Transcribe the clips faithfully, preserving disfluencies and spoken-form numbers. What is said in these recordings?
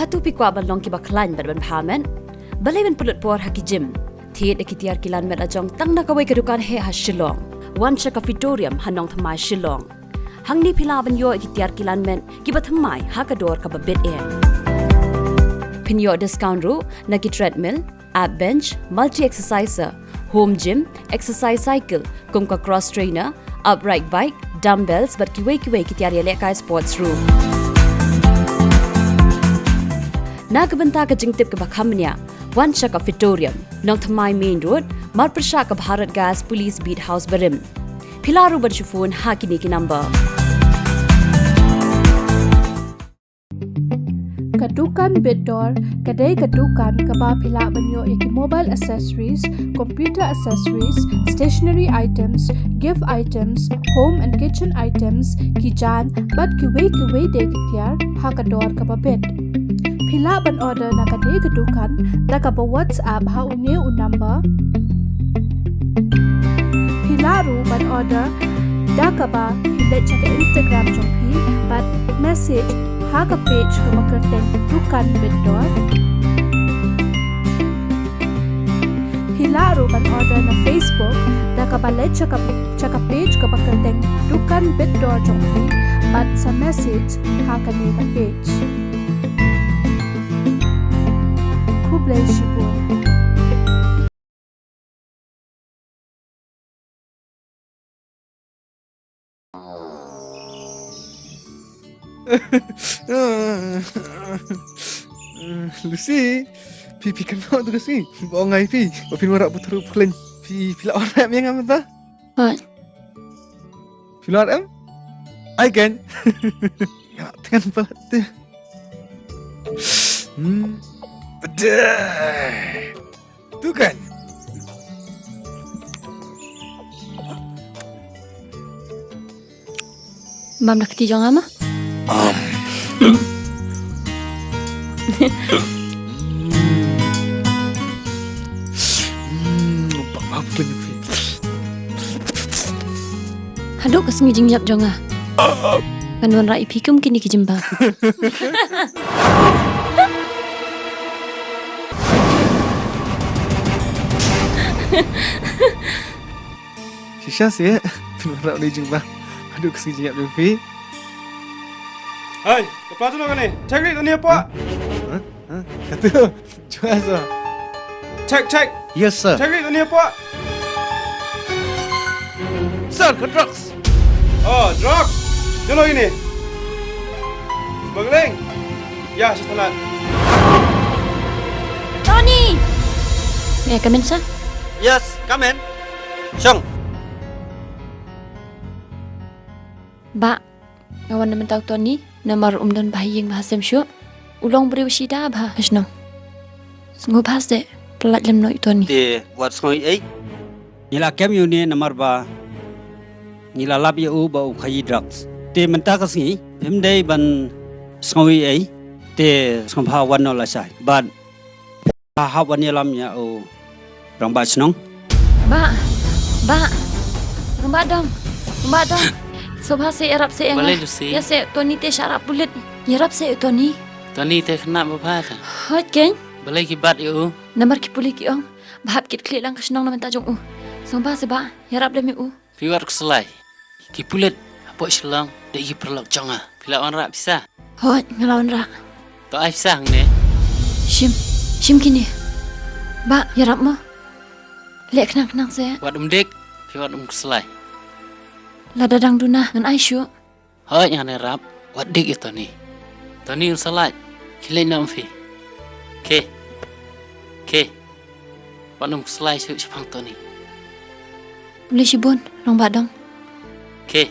Hato phi kwah ban long kiba khlaiñ bad ban bha met? Balei ban pynlut por ha ki gym? Thied ïa ki tiar ki lan met la jong tang na kawei ka dukan heh ha Shillong. Wan sha ka Fitorium ha Nongthymmai, Shillong. Hangne phi lah ban ïoh ïa ki tiar ki lan met kiba thymmai ha ka dor kaba bit eh. Phin ïoh discount ruh na ki treadmill, ab bench, multi exerciser, home gym, exercise cycle, kum ka cross trainer, upright bike, dumbbells bad kiwei kiwei ki tiar ïalehkai sports ruh. Na ka bynta ka jingtip kaba kham bniah, wan sha ka Fitorium, Nongthymmai Main Road, marpyrshah ka Bharat Gas Police Beat House barim. Phi lah ruh ban shu phone ha kine ki number. Ka dukan Bitdor ka dei ka dukan kaba phi lah ban ïoh ïa ki mobile accessories, computer accessories, stationery items, gift items, home and kitchen items, ki jaiñ bad kiwei kiwei de ki tiar ha ka dor kaba bit. Phi lah ban order na kane ka dukan da kaba WhatsApp ha une u number. Phi lah ruh ban order da kaba phi leit sha ka Instagram jong phi bad message ha ka page kaba kyrteng Dukan Bitdor. Phi lah ruh ban order na Facebook da kaba leit sha ka, sha ka page kaba kyrteng Dukan Bitdor jong phi bad sa message ha kane ka page. Khublei shibun. Lucy, phi, phi kynmaw to ka sngi ba ong ai phi ba phin wanrah butteru phleng, phi, phi la wanrah em ïa nga mynta? Hooid. Phi la wanrah em? Ai kan. Nga thngan palat te. Hmm. Bede. Tu kan. Bam da kti jong nga ma. Am. Hmm, bam, bam, bam. Haduh ka sngi jingïap jong nga. Ngan wanrah ïa phi kum kine ki jingbam. Shisha seh, phin wanrah une u jingbam. Haduh ka sngi jingïap jong phi. Hai, ka pla tu noh kane. Check list ani hapoh. Hah? Hah? Katu. Jua sa. Check, check. Yes, sir. Check list ani hapoh. Sir, ka drugs. Oh, drugs. Jolo ini. Smuggling. Ya, sa thalat. Tony! May I come in, sir? Yes, come in. Shong. Bah, nga wan na mynta u Tony, namar um don bha ha ïing bha ha sem shuh. U long briew shida bha ha shnong. Sngewbha seh, pyllait lem noh ïa u Tony. Te wat sngew ei ei. Ngi la kem ïa une namar ba ngi la lap ïa u ba u khaïi drugs. Te mynta ka sngi phim dei ban sngew ei ei. Te sngewbha wan noh lashai. Bad hap wan ïalam ïa u rangbah shnong. Bah, bah. Rangbah dong. Rangbah dong. Sngewbha seh, ïarap seh ïa nga. Balei Lucy? Ïa seh Tony te sha rap pulit. Ïarap seh Tony. Tony te khynnah babha ka. Hooid keiñ. Balei ki bat ïa u? Namar ki pulit ki ong ba hap kit khlieh lang ka shnong na bynta jong u. Sngewbha seh bah, ïarap lem ïa u. Phi wad khuslai. Ki pulit hapoh Shillong dei ki paralok jong nga. Phi lah wanrah pisa? Hooid, nga lah wanrah. To ai pisa hangne. Shim, shim kine. Bah, ïarap mo. Leh khnang khnang seh. Wat um dik, phi wad um khuslai. Lada dang duna ngan ai shuh. Hooid ngan ïarap, wat dik ïa u Tony. Tony un sa lait, khie leit noh ym phi. Khie. Khie. Wat nym khuslai shuh shaphang Tony. Khublei shibun, rangbah dong. Khie.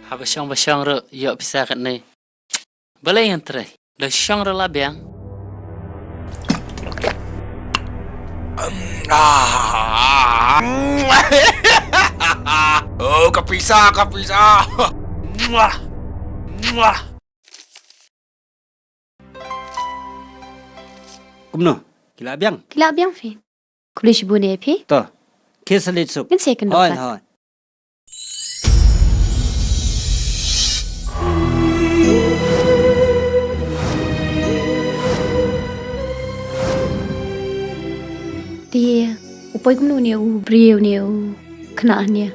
Haba shong ba shong ruh, ïoh pisa katne. Balei ngan trei? Da shong ruh la biang. Oh, ka pisa, ka pisa. Kumno? Ki la biang? Ki la biang phi. Khublei shibun ïa phi. To. Khie sa leit suk. Ngin sa ïakynduh pat. Hooid. Poi kumno ne u briew ne u khynnah ne?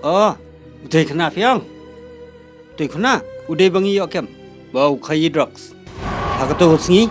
Oh, u dei khynnah phi ong? Te khynnah, u dei ba ngi ïoh kem ba u khaïi drugs. Ha kato ka sngi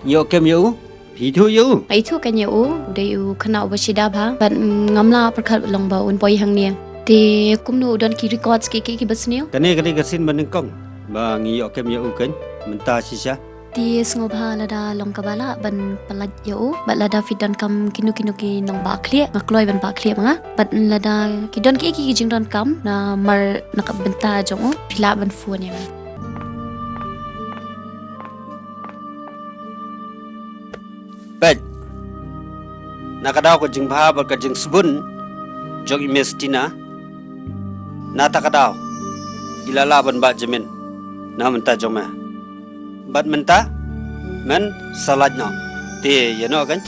ngi ïoh kem ïa u. Phi ithuh ïa u? Nga ithuh kein ïa u, u dei u khynnah uba shida bha. Bad, mm, ngam lah pyrkhat long ba un poi hangne. Te kumno, u don ki records kiei kiei kiba sniew? Kane ka dei ka sien ba nyngkong ba ngi ïoh kem ïa u kein mynta shisha. Te sngewbha lada long kaba lah ban pyllait ïa u, bad lada phi donkam kino kino ki nongbah khlieh, nga kloi ban bah khlieh ma nga. Bad lada ki don kiei kiei ki jingdonkam namar na ka bynta jong u, phi lah ban phone ïa nga. Peit. Na ka daw ka jingbha bad ka jingsbun jong i Mestina, na ta ka daw i la lah ban bah jamin na bynta jong me. Bad mynta men sa lait noh. Te ïa noh kein.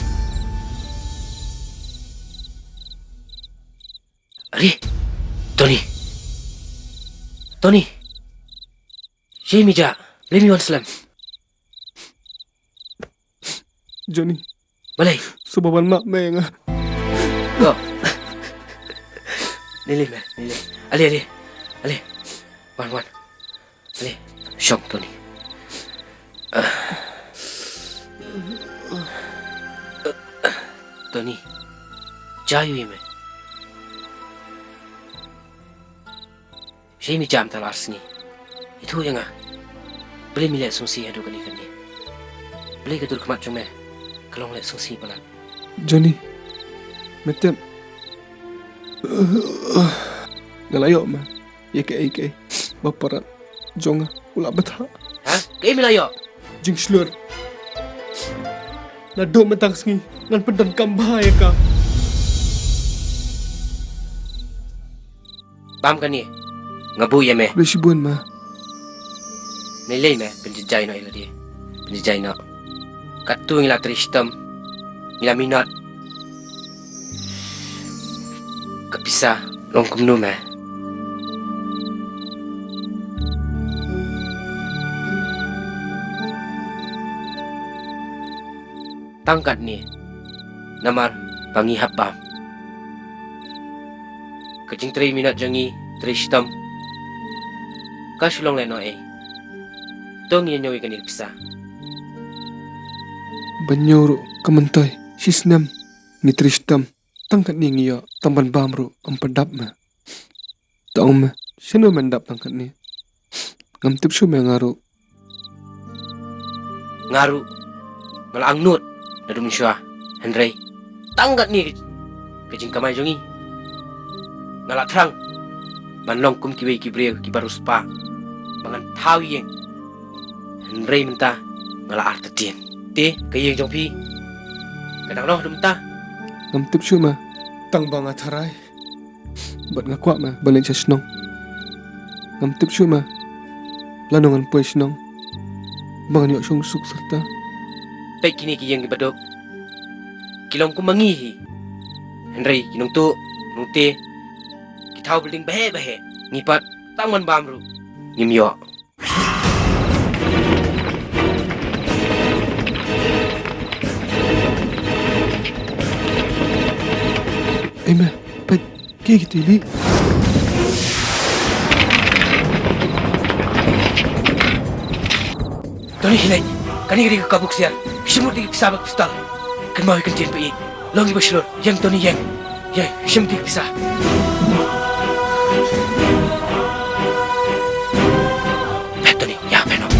Are, Tony. Tony. Shei mi ja, lei mi wan slem. Johnny. Balei? Suba ban map me nga. Go. Nili me, nili. Ale, ale. Ale. Wan, wan. Ale. Shong, Tony. Ah. Tony. Jayu me. Shei mi jam ta la ar sngi. Ithuh ïa nga. Balei mi leh sngewsih haduh kane kane? Balei ka dur khmat jong me ka long leh sngewsih palat? Johnny. Me tip. Nga la ïoh ma. Ïa kaei kaei ba para jong nga u la bthah. Ha? Kaei me la ïoh? Jingshlur. Naduh mynta ka sngi ngan pyndonkam bha ïa ka. Bam kane. Nga buh ïa me. Khublei shibun ma. Ngi lei me pynjynjar noh ïa lade. Pynjynjar noh. Katto ngi la trei shitom. Ngi la minot. Ka pisa long kumno me? Tang katne namar ba ngi hap bam. Ka jingtrei minot jong ngi, trei shitom, ka shu long lehnohei. To ngin ïa ñiew ïa kane ka pisa. Ban ñiew ruh ka myntoi, shi snem ngi trei shitom. Tang katne ngi ïoh, tang ban bam ruh ym pat dap me. Tang me, shano men dap tang katne? Ngam tip shuh me nga ruh. Nga ruh nga la angnud naduh mynshuwa, hynrei tang katne ka jingkamai jong ngi. Nga la thrang ban long kum kiwei ki briew kiba riewspah ba ngan thaw ïing. Hynrei mynta nga la artatien. Te ka ïing jong phi ka dang noh haduh mynta? Ngam tip shuh ma. Tang ba nga tharai bad nga kwah ma ban leit sha shnong. Ngam tip shuh ma lano ngan poi shnong ba ngan ïoh shong suk syrta. Peit kine ki ïing kiba duk ki long kum ma ngi hi. Hynrei ki nongtuh nongte ki thaw building baheh baheh. Ngi pat tang ban bam ruh ngim ïoh. Ei me, peit, kiei kito i lih? Tony, hi leit. Kane ka dei ka kabu ksiar. Shim lut ïa ki pisa bad pistol. Kynmaw ïa ka ktien ba ïeit. Long iba shlur, ïeng Tony, ïeng. Ïeng, shim ïa ki pisa. Peit Tony, ïa peit noh.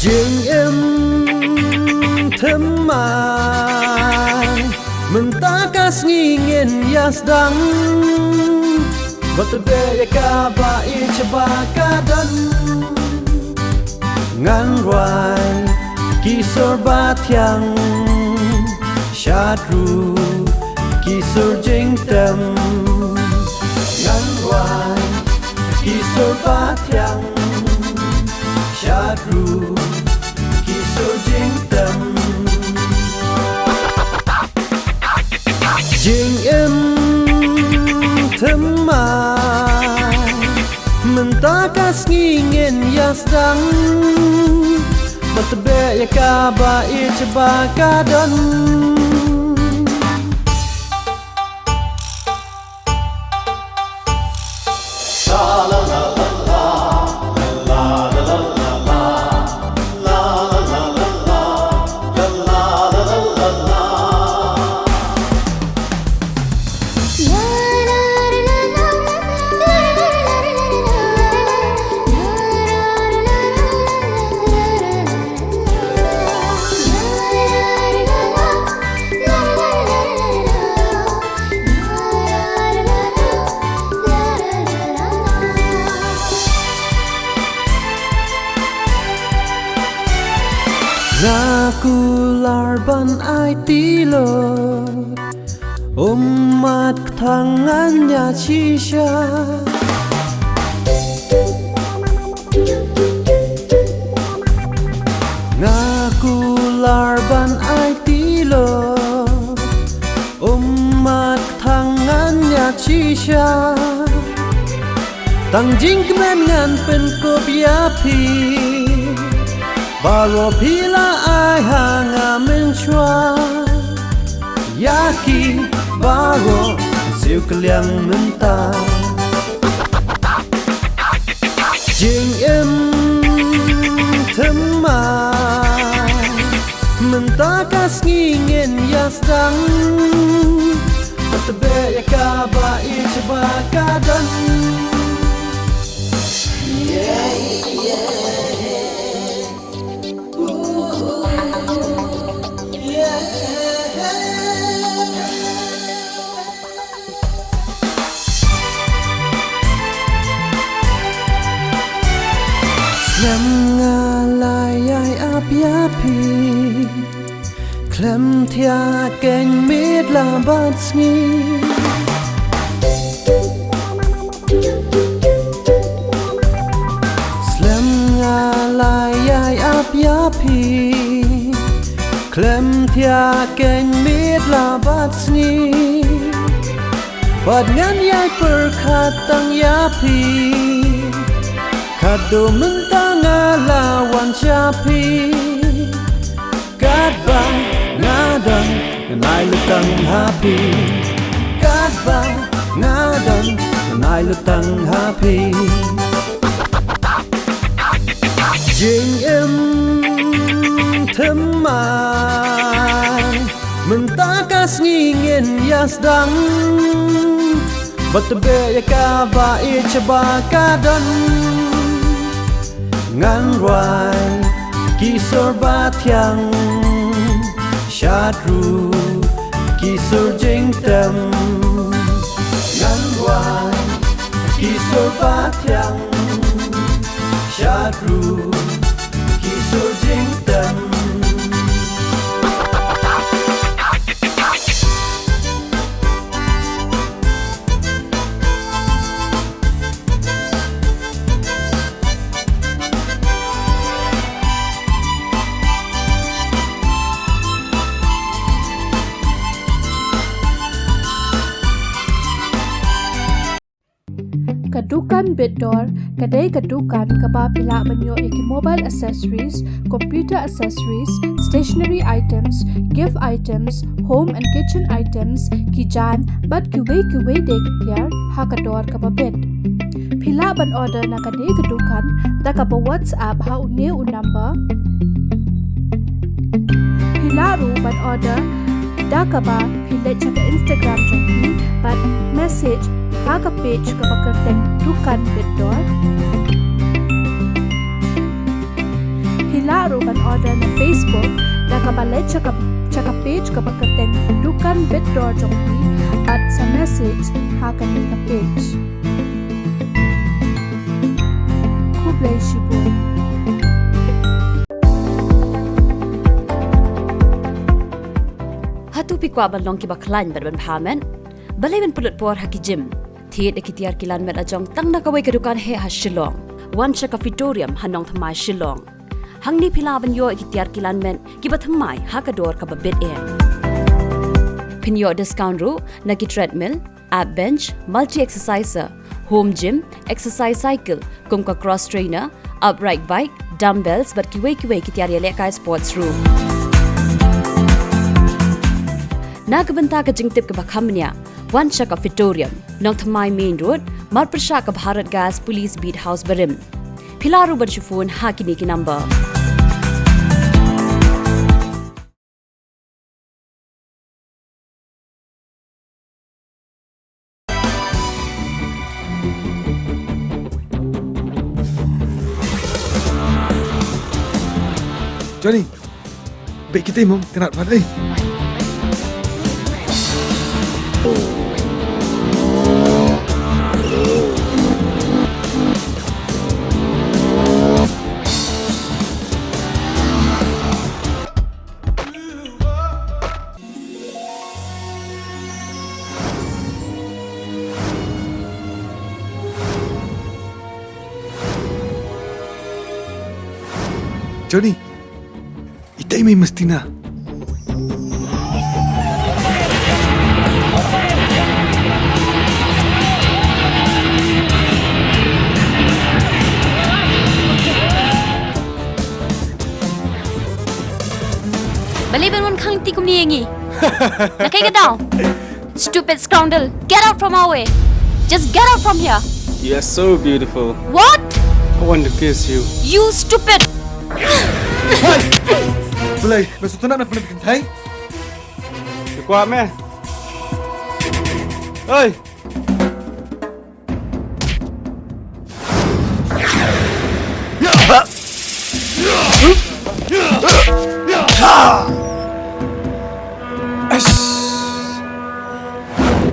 Jingim thymmai, mynta ka sngi ngin ïa sdang. Wat tbeh ïa kaba ïeit shaba ka don. Ngan rwai ki sur ba thiang, shad ruh ki sur jingtem. Ngan rwai ki sur ba thiang, shad ruh ki sur jingtem. Jingim thymmai, mynta ka sngi ngin ïa sdang, bad tbeh ïa kaba ïeit ba ka don. Nga kular ban aiti lut, ummat kthang ngan ïa shisha. Nga kular ban aiti lut, ummat kthang ngan ïa shisha. Tang jingkmen ngan pynkup ïa phi, baroh phi la ai ha nga mynshuwa. Ïa ki baroh siew kylliang mynta. Jingim thymmai, mynta ka sngi ngin ïa sdang, bad tbeh ïa kaba ïeit ba ka don. Slem nga la ïai ap ïa phi, khlem thiah keiñ miet la bad sngi. Slem nga la ïai ap ïa phi, khlem thiah keiñ miet la bad sngi. Bad ngan ïai pyrkhat tang ïa phi, khadduh mynta nga la wan sha phi. Katba nga don ngan ai lut tang ha phi. Katba nga don ngan ai lut tang ha phi. Jingim thymmai, mynta ka sngi ngin ïa sdang, bad tbeh ïa kaba ïeit ba ka don. Ngan rwai ki sur ba thiang, shad ruh ki sur jingtem. Ngan rwai ki sur ba thiang, shad ruh ki sur jingtem. Ka dukan Bitdor ka dei ka dukan kaba phi lah ban ïoh ïa ki mobile accessories, computer accessories, stationery items, gift items, home and kitchen items, ki jaiñ bad kiwei kiwei de ki tiar ha ka dor kaba bit. Phi lah ban order na kane ka dukan da kaba WhatsApp ha une u number. Phi lah ruh ban order da kaba phi leit sha ka Instagram jong phi bad message ha ka page kaba kyrteng Dukan Bitdor. Phi lah ruh ban order na Facebook da kaba leit sha ka, sha ka page kaba kyrteng Dukan Bitdor jong phi bad sa message ha kane ka page. Khublei shibun. Kwah ban long kiba khlaiñ bad ban bha met? Balei ban pynlut por ha ki gym? Thied ïa ki tiar ki lan met la jong tang na kawei ka dukan heh ha Shillong. Wan sha Cafetorium ha Nongthymmai, Shillong. Hangne phi lah ban ïoh ïa ki tiar ki lan met kiba thymmai ha ka dor kaba bit eh. Phin ïoh discount ruh na ki treadmill, ab bench, multi exerciser, home gym, exercise cycle, kum ka cross trainer, upright bike, dumbbells bad kiwei kiwei ki tiar ïalehkai sports ruh. Na ka bynta ka jingtip kaba kham bniah, wan sha Cafetorium, Nongthymmai Main Road, marpyrshah ka Bharat Gas Police Beat House barim. Phi lah ruh ban shu phone ha kine ki number. Johnny, beh kita mong kena pat eh. Johnny, itai mai mastina. Balei ban wan khang ti kumne ïa ngi? Na kai ka daw. Stupid scoundrel, get out from our way. Just get out from here. You are so beautiful. What? I want to kiss you. You stupid. Hey! Balei, me sutuna me pele bikin thai? Kwah me. Hey!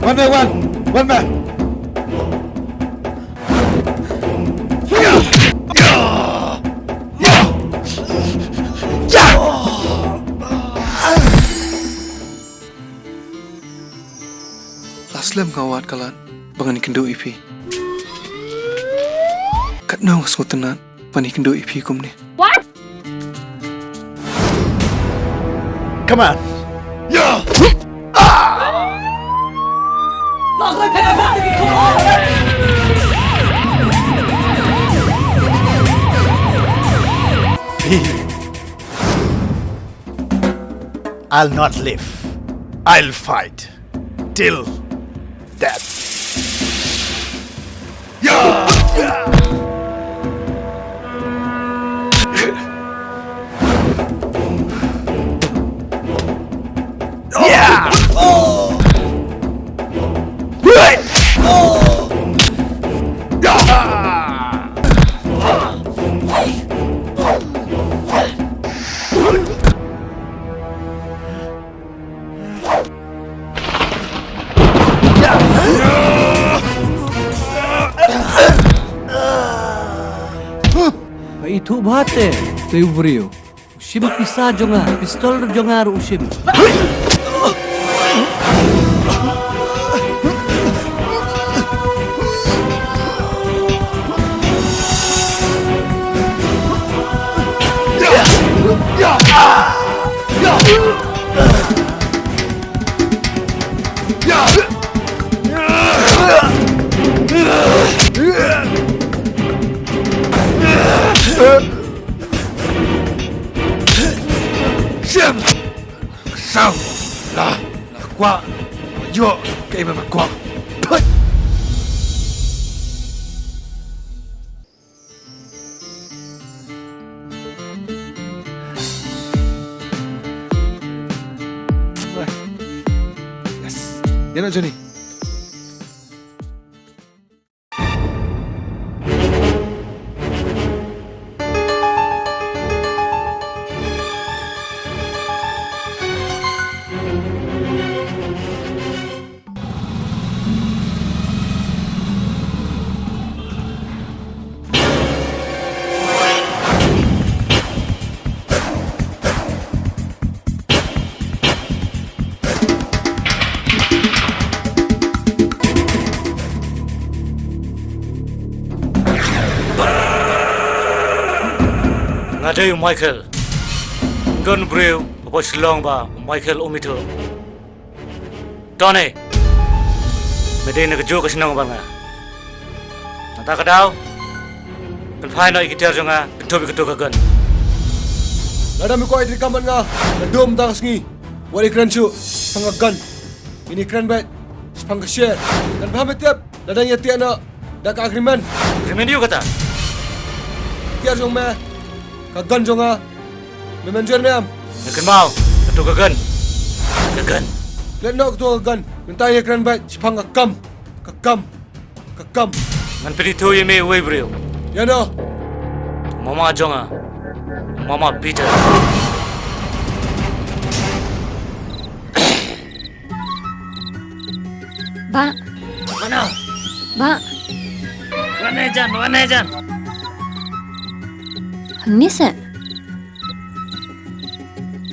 One by one, one by. La slem nga wad ka lad ba ngan ïakynduh ïa phi. Katno nga sngewtynnat ban ïakynduh ïa phi kumne. What? Come on. Yeah. Ah! I'll not live. I'll fight till death. Ba ithuh bha te, te u briew. U shim pisa jong nga, pistol jong nga ruh u shim. Shem! Saw! La, la kwah, ïoh, kaei ba kwah. Put! Yes. Ïa noh, Johnny. Dei u Michael. Don briew hapoh Shillong ba u Michael um ithuh. Tony, me dei na kajuh ka shnong bad nga. Nangta ka daw, pynphai noh ïa ki tiar jong nga, kynthup ïa kato ka gun. Lada me kwah ïa ka kam bad nga, naduh mynta ka sngi, wat ïakren shuh shaphang ka gun. Ngin ïakren beit shaphang ka share. Ngan phah me tip, lada ngi ïatiah noh da ka agreement. Agreement aïu kata? Tiar jong me, ka gun jong nga, me mynjur ne em? Nga kynmaw, kato ka gun. Ka gun. Klet noh kato ka gun. Mynta ïakren beit shaphang ka kam. Ka kam. Ka kam. Ngan pynithuh ïa me uwei u briew. Ïano? Mama jong nga. Mama Peter. Bah. Mano? Bah. Wan ne jan, wan ne jan. Hangne seh.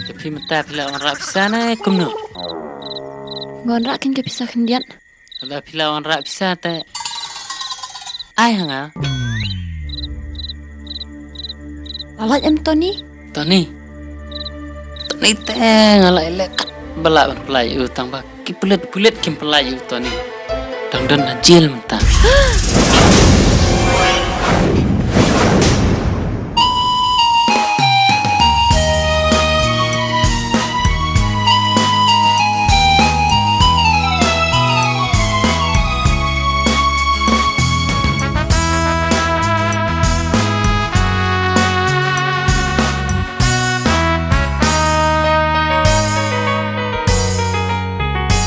Te phi mynta phi la wanrah pisa ne kumno? Nga wanrah kein ka pisa khyndiat. Lada phi la wanrah pisa te ai ha nga. La lait em Tony? Tony. Tony te nga la ïaleh katba lah ban pynlait ïa u, tang ba ki pulit, pulit kim pynlait ïa u Tony. Dang don ha jel mynta.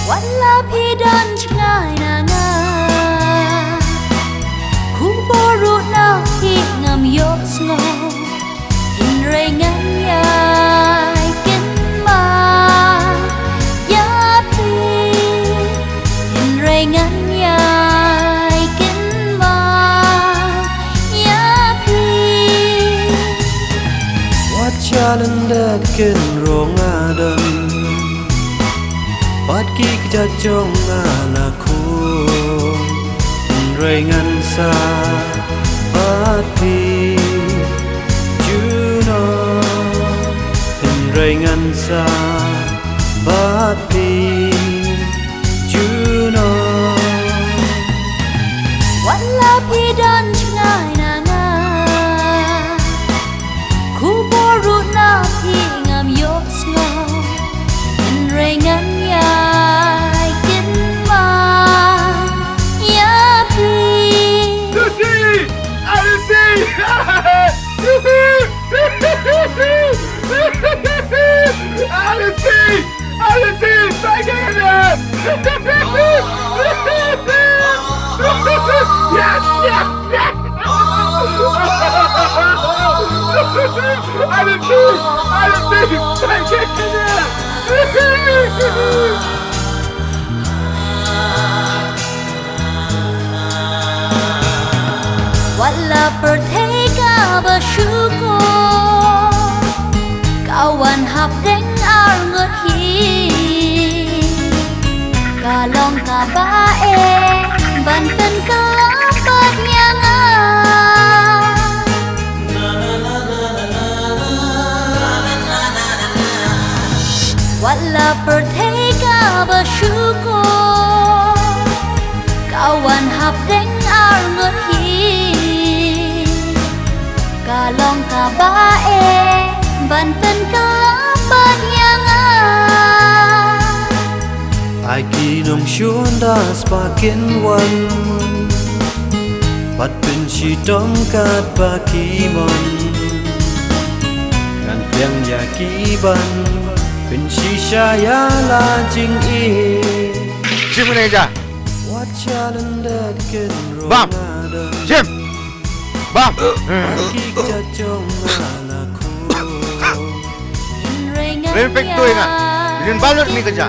Wat la phi don jngai na nga, khubor ruh na phi ngam ïohsngew. Hynrei ngan ïai kynmaw ïa phi. Hynrei ngan ïai kynmaw ïa phi. Wat sha lyndet kynroh nga don bad ki kjat jong nga la khun. Hynrei ngan sah bad phi junom. Hynrei ngan sah bad phi junom. Wat la phi don jngai na nga, khubor ruh na phi ngam ïohsngew. Hynrei ngan ïai kynmaw ïa phi. Lucy! Ah, Lucy! Ah, Lucy! Alice, try again! Yes, yes, yes! Alice, Alice, try again! Wat la pyrthei kaba shukor ka wan hapdeng arngut hi. Ka long kaba eh ban pynkylla bad ïa nga. Wat la pyrthei kaba shukor ka wan hapdeng arngut hi. Ka long kaba eh ban pynkylla bad ïa nga. Ai ki nongshun da spah kin wan bad pynshitom katba ki mon. Ngan pdiang ïa ki ban pynshisha ïa la jingim. Shim kane ja. Wat sha lyndet kynroh. Bam. Shim. Bam. Ki kjat jong nga la khun. Ren pek tu nga. Ren balut ni keja.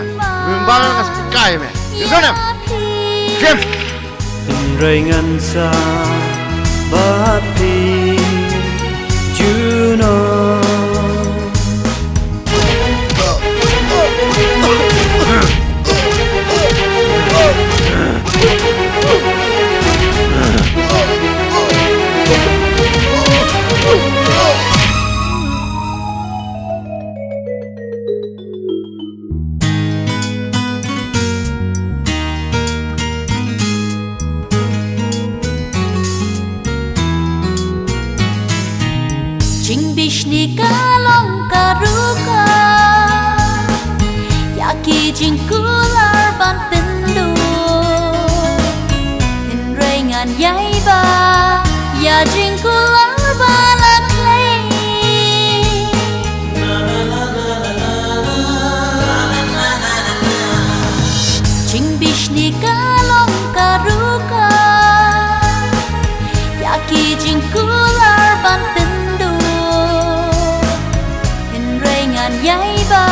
Ren balut nga sekai me. Ren sana. Shim. Hynrei ngan sah bad phi junom. Ni ka long ka rukom ïa ki jingkular ban pynduh. Hynrei ngan ïai ba ïa jingkular ba la khlei. Jingbishni ka long ka rukom ïa ki jingkular ban pynduh. Hynrei ngan ïai ba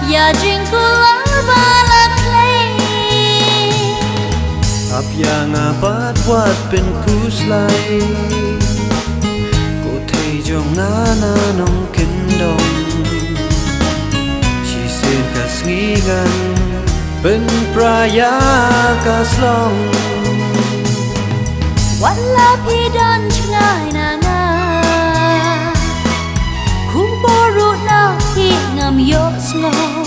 ïa jingkular ba la khlei. Ap ïa nga bad wat pynkhuslai. Ko thei jong nga na nongkyndong. Shisien ka sngi ngan pynpra ïa ka slong. Wat la phi don jngai na nga. Khubor ruh na phi ngam ïohsngew.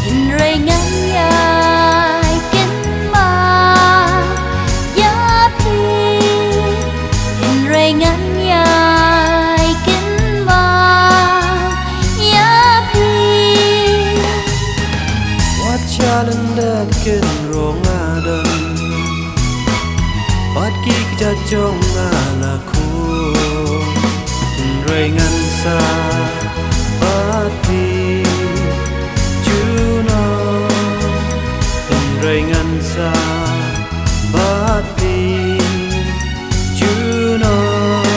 Hynrei ngan ïai kynmaw ïa phi. Hynrei ngan ïai kynmaw ïa phi. Wat sha lyndet kynrong nga don. Bad ki kjat jong nga la khun. Hynrei ngan sa bad phi junom. Hynrei ngan sa bad phi junom.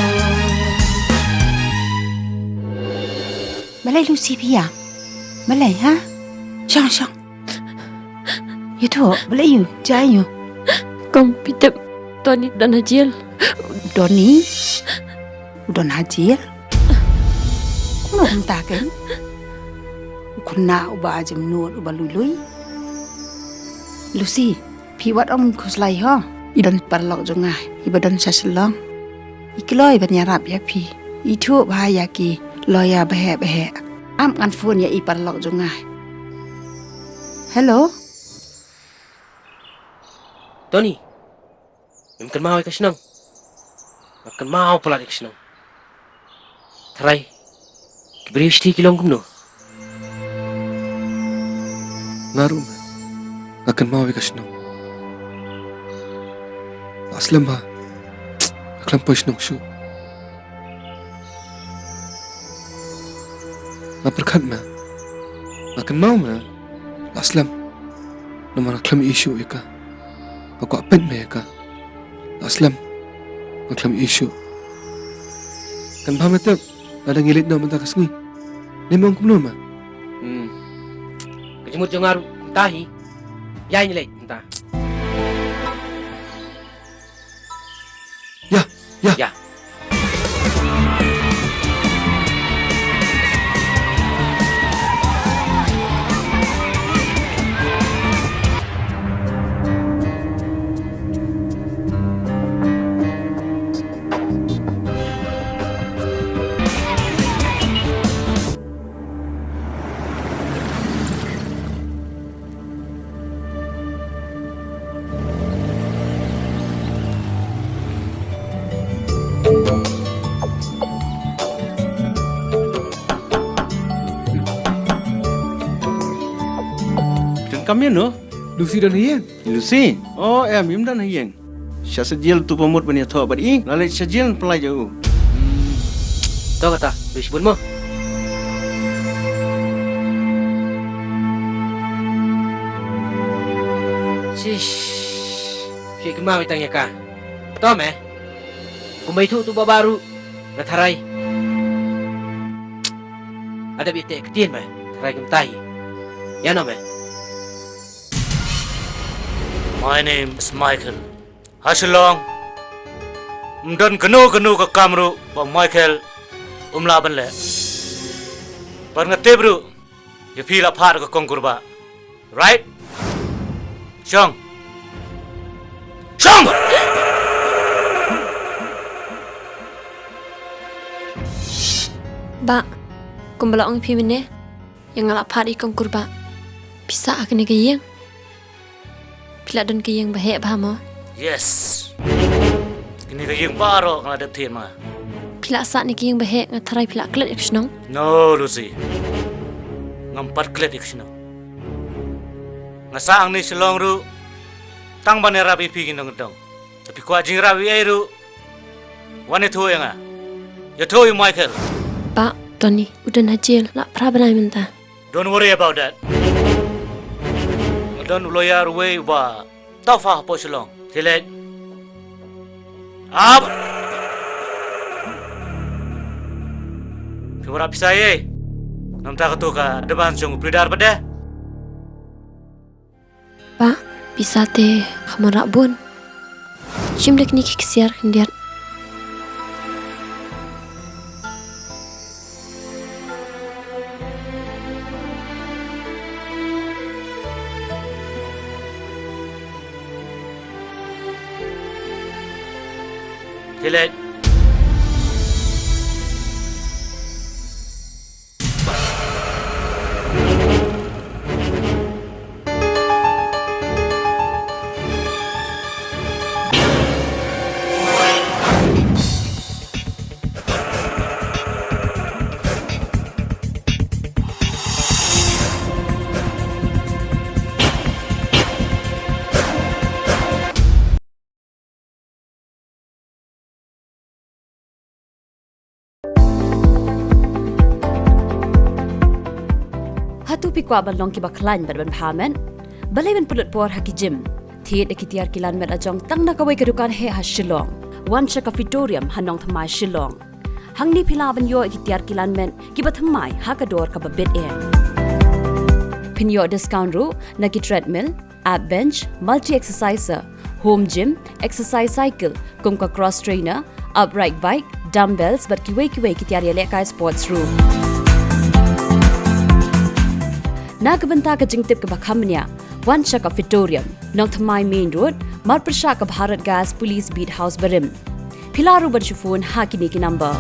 Balei Lucy phi ïam? Balei ha? Shong shong. Ïathuh, balei ïa u, jia ïa u. Kong, phi tip, Tony u don ha jel. Tony? U don ha jel? Kumno kumta kein? U khynnah uba jemnud, uba lui lui. Lucy, phi wat ym khuslai ho. I don paralok jong nga, iba don sha Shillong. I kloi ban ïarap ïa phi. Ithuh bha ïa ki lawyer baheh baheh. Ap ngan phone ïa i paralok jong nga. Hello? Tony, mem kynmaw ïa ka shnong? Nga kynmaw palat ïa ka shnong. Tharai ki briew shi ki long kumno? Nga ruh, nga kynmaw ïa ka shnong. Nga slem ha. Nga khlem poi shnong shuh. Nga pyrkhat ma. Nga kynmaw ma. Nga slem. Namar nga khlem ïohi shuh ïa ka. Nga kwah peit ma ïa ka. Nga slem. Nga khlem ïohi shuh. Kan bha ma tip. Lada ngi leit noh mynta ka sngi. Ne mong kumno ma? Hmm. Ka jingmut jong nga ruh mynta hi. Ïa ngi leit mynta. Ïa, ïa. Ïa. Phi don kam ïano? Lucy don ha ïing. Lucy? Oh, em, im don ha ïing. Sha sha jel tu pamut ban ïathoh bad i, la leit sha jel pynlait ïa u. Hmm. To kata, du shibun mo. Shish. Phi kynmaw tang ïa ka. To me. Kumba ithuh tu ba baru. Nga tharai. Ada bi te ktien me. Tharai kumtai. Ïa no me. My name is Michael. Ha Shillong, ym don kano kano ka kam ruh ba Michael um lah ban leh. Bad nga tip ruh ïa phi la phah da ka kong Kurbah. Right? Shong. Shong! Bah, kumba la ong ïa phi mynne, ïa nga la phah da i kong Kurbah. Phi sah ha kane ka ïing. Phi la don ka ïing ba heh bha mo? Yes. Kane ka ïing baroh ka la dep thied ma nga. Phi la sah ne ki ïing ba heh, nga tharai phi la klet ïa ka shnong. No, Lucy. Ngam pat klet ïa ka shnong. Nga sah hangne Shillong ruh tang ban ïarap ïa phi ki nongkyndong. Te phi kwah jingïarap ïa ei ruh, wan ïathuh ïa nga. Ïathuh ïa u Michael. Pa, Tony u don ha jel la phra bnai mynta. Don't worry about that. Nga don u lawyer uwei uba tough hapoh Shillong. Thylliej. Ap. Phi wanrah pisa ei? Namar kata ka advance jong u Pridar pat de. Pa, pisa te kham wanrah bun. Shim da kine ki ksiar khyndiat. Thylliej. Hato phi kwah ban long kiba khlaiñ bad ban bha met? Balei ban pynlut por ha ki gym? Thied ïa ki tiar kilan met la jong tang na kawei ka dukan heh ha Shillong. Wan sha ka Fitorium ha Nongthymmai, Shillong. Hangne phi lah ban ïoh ïa ki tiar kilan met kiba thymmai ha ka dor kaba bit eh. Phin ïoh discount ruh na ki treadmill, ab bench, multi exerciser, home gym, exercise cycle, kum ka cross trainer, upright bike, dumbbells bad kiwei kiwei ki tiar ïalehkai sports ruh. Na ka bynta ka jingtip kaba kham bniah, wan sha ka Fitorium, Nongthymmai Main Road, marpyrshah ka Bharat Gas Police Beat House barim. Phi lah ruh ban shu phone ha kine ki number.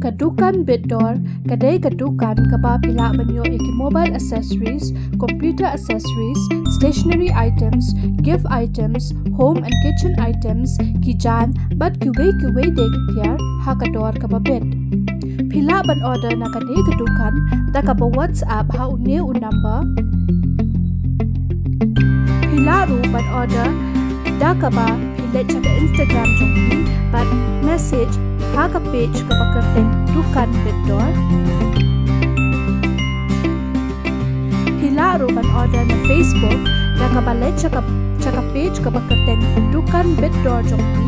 Ka dukan Bitdor ka dei ka dukan kaba phi lah ban ïoh ïa ki mobile accessories, computer accessories, stationery items, gift items, home and kitchen items, ki jaiñ bad kiwei kiwei de ki tiar ha ka dor kaba bit. Phi lah ban order na kane ka dukan da kaba WhatsApp ha une u number. Phi lah ruh ban order da kaba phi leit sha ka Instagram jong phi bad message ha ka page kaba kyrteng Dukan Bitdor. Phi lah ruh ban order na Facebook da kaba leit sha ka, sha ka page kaba kyrteng Dukan Bitdor jong phi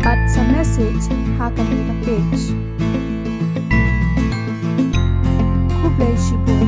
bad sa message ha kane ka page. Khublei shibun.